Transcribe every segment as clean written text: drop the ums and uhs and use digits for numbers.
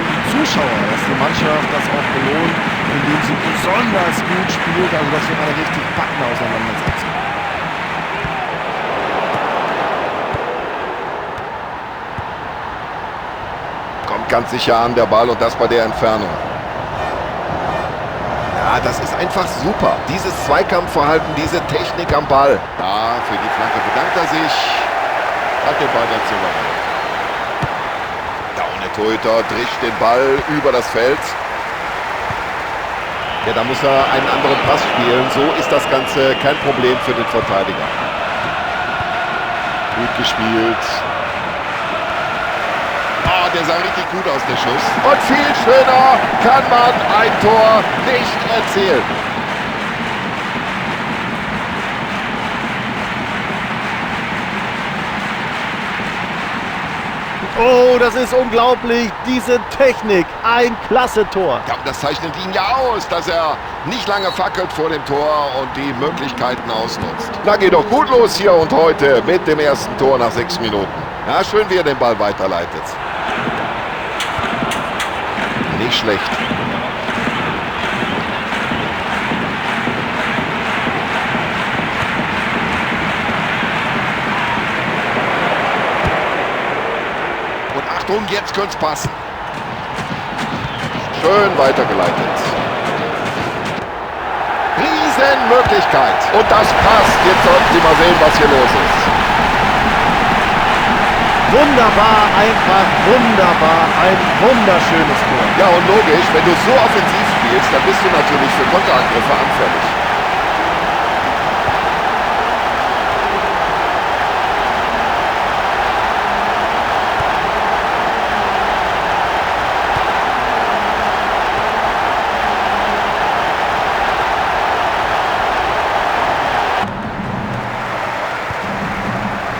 die Zuschauer, dass die Mannschaft das auch belohnt, indem sie besonders gut spielt. Also das wird eine richtig packende Auseinandersetzung. Kommt ganz sicher an, der Ball, und das bei der Entfernung. Ja, das ist einfach super. Dieses Zweikampfverhalten, diese Technik am Ball. Da, für die Flanke bedankt er sich. Hat den Ball ganz souverän. Ja, und der Torhüter drischt den Ball über das Feld. Ja, da muss er einen anderen Pass spielen. So ist das Ganze kein Problem für den Verteidiger. Gut gespielt. Oh, der sah richtig gut aus, der Schuss. Und viel schöner kann man ein Tor nicht erzielen. Oh, das ist unglaublich. Diese Technik. Ein klasse Tor. Ja, und das zeichnet ihn ja aus, dass er nicht lange fackelt vor dem Tor und die Möglichkeiten ausnutzt. Na, geht doch gut los hier und heute mit dem ersten Tor nach 6 Minuten. Ja, schön, wie er den Ball weiterleitet. Nicht schlecht. Und Achtung, jetzt könnte es passen. Schön weitergeleitet. Riesenmöglichkeit. Und das passt. Jetzt sollten Sie mal sehen, was hier los ist. Wunderbar, einfach wunderbar. Ein wunderschönes Tor. Ja, und logisch, wenn du so offensiv spielst, dann bist du natürlich für Konterangriffe anfällig.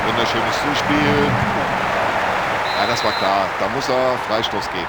Wunderschönes Zuspiel. Ja, das war klar. Da muss er Freistoß geben.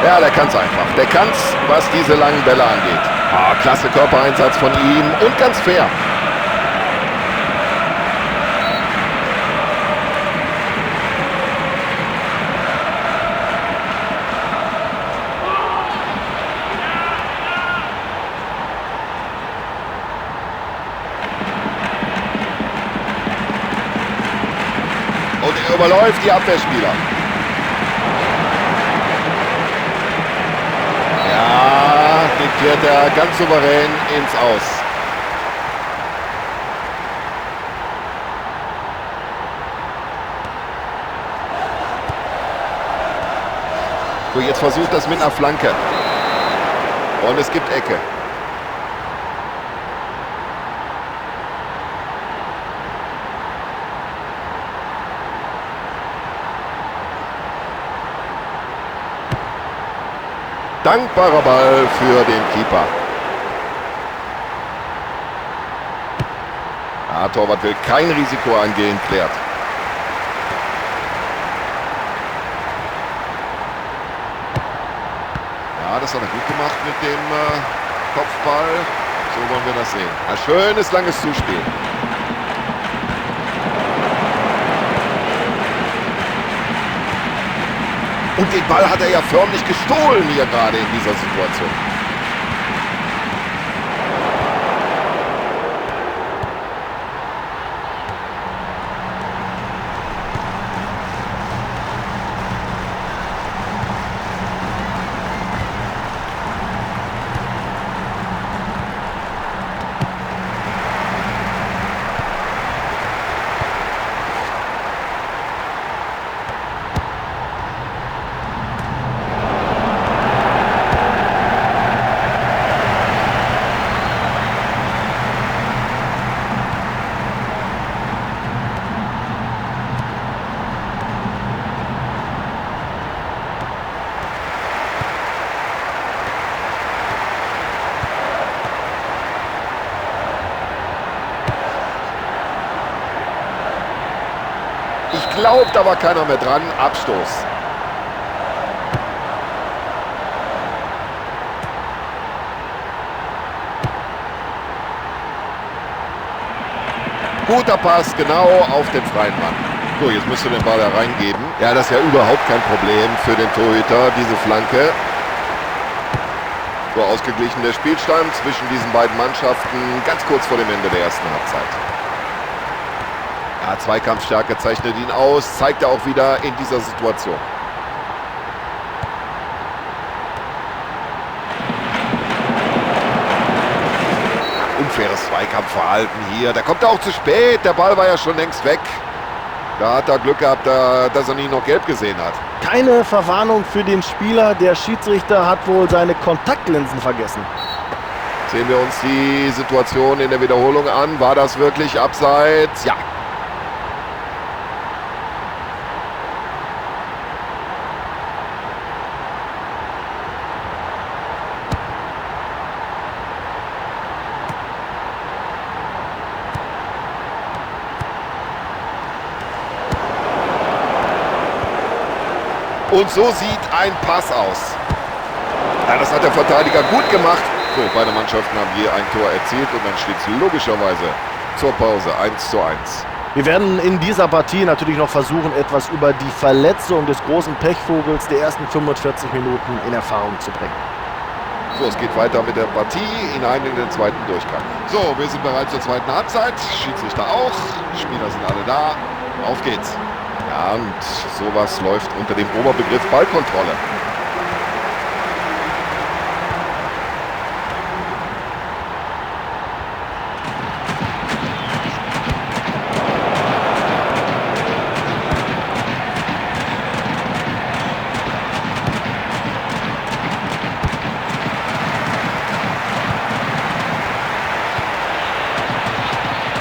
Ja, der kann's einfach. Der kann's, was diese langen Bälle angeht. Ah, klasse Körpereinsatz von ihm und ganz fair. Und er überläuft die Abwehrspieler. Ja, den klärt er ganz souverän ins Aus. So, jetzt versucht das mit einer Flanke. Und es gibt Ecke. Dankbarer Ball für den Keeper. Ja, Torwart will kein Risiko eingehen, klärt. Ja, das hat er gut gemacht mit dem Kopfball. So wollen wir das sehen. Ein schönes, langes Zuspiel. Und den Ball hat er ja förmlich gestohlen hier gerade in dieser Situation. glaubt aber keiner mehr dran. Abstoß. Guter Pass, genau auf den freien Mann. So, jetzt müsst ihr den Ball da reingeben. Ja, das ist ja überhaupt kein Problem für den Torhüter, diese Flanke. So, ausgeglichen der Spielstand zwischen diesen beiden Mannschaften, ganz kurz vor dem Ende der ersten Halbzeit. Ja, Zweikampfstärke zeichnet ihn aus, zeigt er auch wieder in dieser Situation. Unfaires Zweikampfverhalten hier. Da kommt er auch zu spät. Der Ball war ja schon längst weg. Da hat er Glück gehabt, dass er nicht noch gelb gesehen hat. Keine Verwarnung für den Spieler. Der Schiedsrichter hat wohl seine Kontaktlinsen vergessen. Sehen wir uns die Situation in der Wiederholung an. War das wirklich abseits? Ja. Und so sieht ein Pass aus. Ja, das hat der Verteidiger gut gemacht. So, beide Mannschaften haben je ein Tor erzielt und dann steht es logischerweise zur Pause 1:1. Wir werden in dieser Partie natürlich noch versuchen, etwas über die Verletzung des großen Pechvogels der ersten 45 Minuten in Erfahrung zu bringen. So, es geht weiter mit der Partie hinein in den zweiten Durchgang. So, wir sind bereit zur zweiten Halbzeit. Schiedsrichter auch. Spieler sind alle da. Auf geht's. Ja, und sowas läuft unter dem Oberbegriff Ballkontrolle.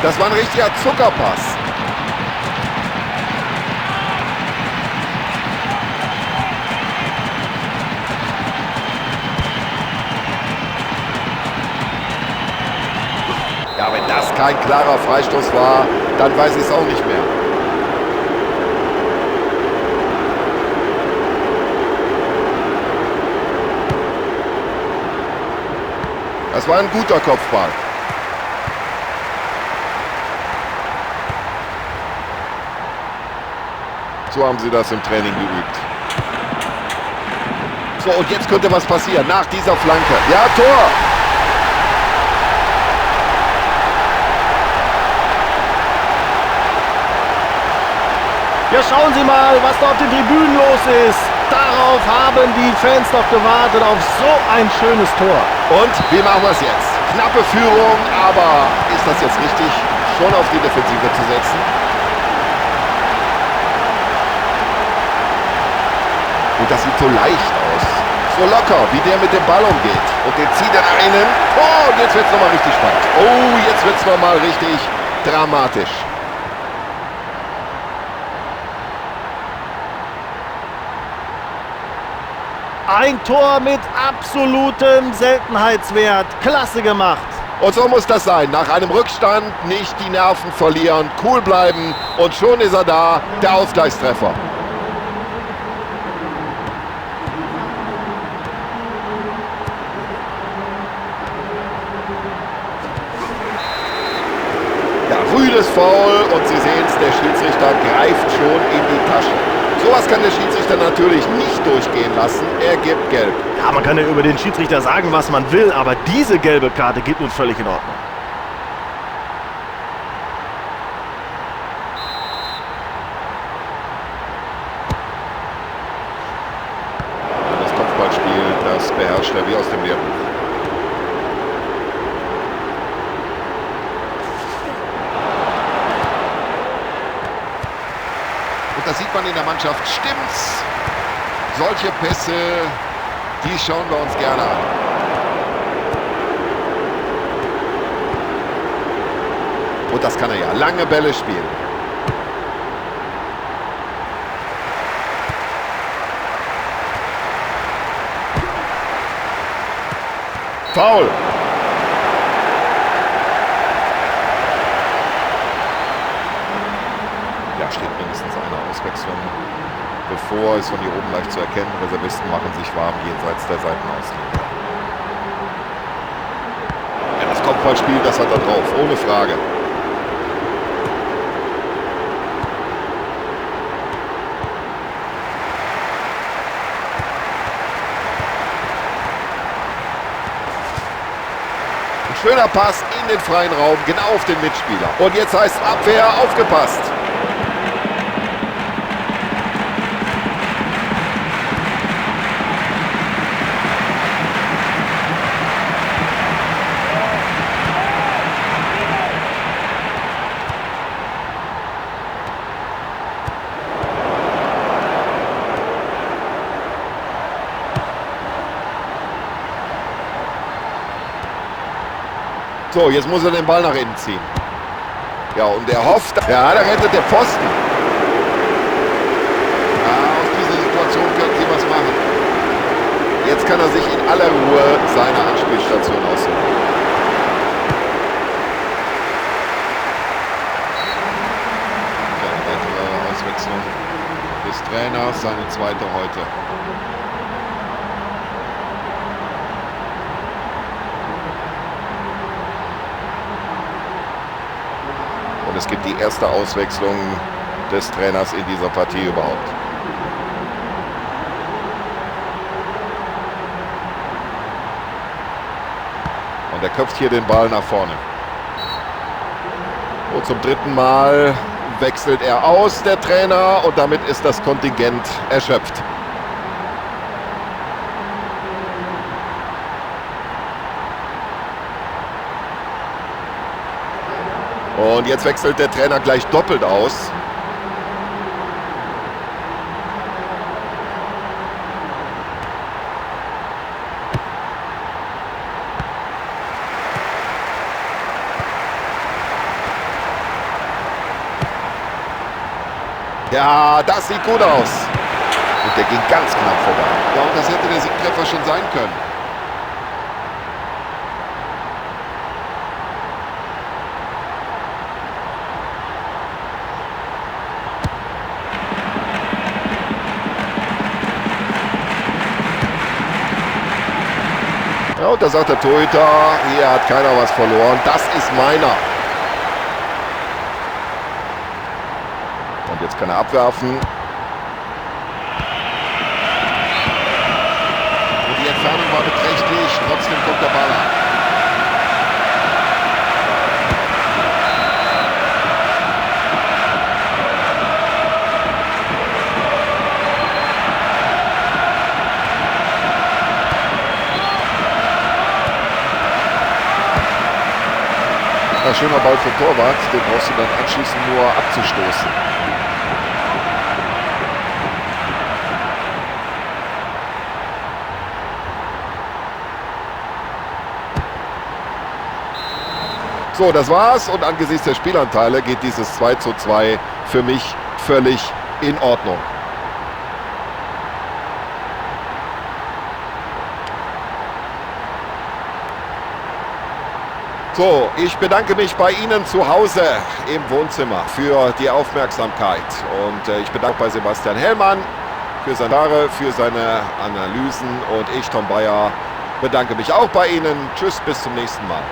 Das war ein richtiger Zuckerpass. Ja, wenn das kein klarer Freistoß war, dann weiß ich es auch nicht mehr. Das war ein guter Kopfball. So haben sie das im Training geübt. So, und jetzt könnte was passieren nach dieser Flanke. Ja, Tor! Ja, schauen Sie mal, was da auf den Tribünen los ist. Darauf haben die Fans noch gewartet, auf so ein schönes Tor. Und wie machen wir es jetzt? Knappe Führung, aber ist das jetzt richtig, schon auf die Defensive zu setzen? Und das sieht so leicht aus, so locker, wie der mit dem Ball umgeht. Und den zieht er nach innen. Oh, und jetzt wird's nochmal richtig spannend. Oh, jetzt wird's nochmal richtig dramatisch. Ein Tor mit absolutem Seltenheitswert. Klasse gemacht. Und so muss das sein. Nach einem Rückstand nicht die Nerven verlieren, cool bleiben und schon ist er da, der Ausgleichstreffer. Ja, rüdes Foul und Sie sehen es, der Schiedsrichter greift schon in die Tasche. Sowas kann der Schiedsrichter natürlich nicht durchgehen lassen. Er gibt gelb. Ja, man kann ja über den Schiedsrichter sagen, was man will, aber diese gelbe Karte geht nun völlig in Ordnung. Das Kopfballspiel, das beherrscht er wie aus dem Lehrbuch. Und das sieht man in der Mannschaft, stimmt's? Solche Pässe, die schauen wir uns gerne an. Und das kann er ja, lange Bälle spielen. Foul. Ja, steht mindestens einer aus vor, ist von hier oben leicht zu erkennen. Reservisten machen sich warm jenseits der Seitenauslinie. Ja, das Kopfballspiel, das hat er drauf, ohne Frage. Ein schöner Pass in den freien Raum, genau auf den Mitspieler. Und jetzt heißt Abwehr, aufgepasst. So, jetzt muss er den Ball nach innen ziehen. Ja, und er hofft... Ja, da rettet der Pfosten. Ja, aus dieser Situation können sie was machen. Jetzt kann er sich in aller Ruhe seine Anspielstation aussuchen. Eine weitere Auswechslung des Trainers, seine zweite heute. Und es gibt die erste Auswechslung des Trainers in dieser Partie überhaupt. Und er köpft hier den Ball nach vorne. Und zum dritten Mal wechselt er aus, der Trainer. Und damit ist das Kontingent erschöpft. Und jetzt wechselt der Trainer gleich doppelt aus. Ja, das sieht gut aus. Und der ging ganz knapp vorbei. Ja, und das hätte der Siegtreffer schon sein können. Ja, und da sagt der Torhüter, hier hat keiner was verloren. Das ist meiner. Und jetzt kann er abwerfen. Und die Entfernung war beträchtlich. Trotzdem kommt der Ball an. Ja, schöner Ball für Torwart, den brauchst du dann anschließend nur abzustoßen. So, das war's und angesichts der Spielanteile geht dieses 2:2 für mich völlig in Ordnung. So, ich bedanke mich bei Ihnen zu Hause im Wohnzimmer für die Aufmerksamkeit. Und ich bedanke mich bei Sebastian Hellmann für seine Kommentare, für seine Analysen. Und ich, Tom Bayer, bedanke mich auch bei Ihnen. Tschüss, bis zum nächsten Mal.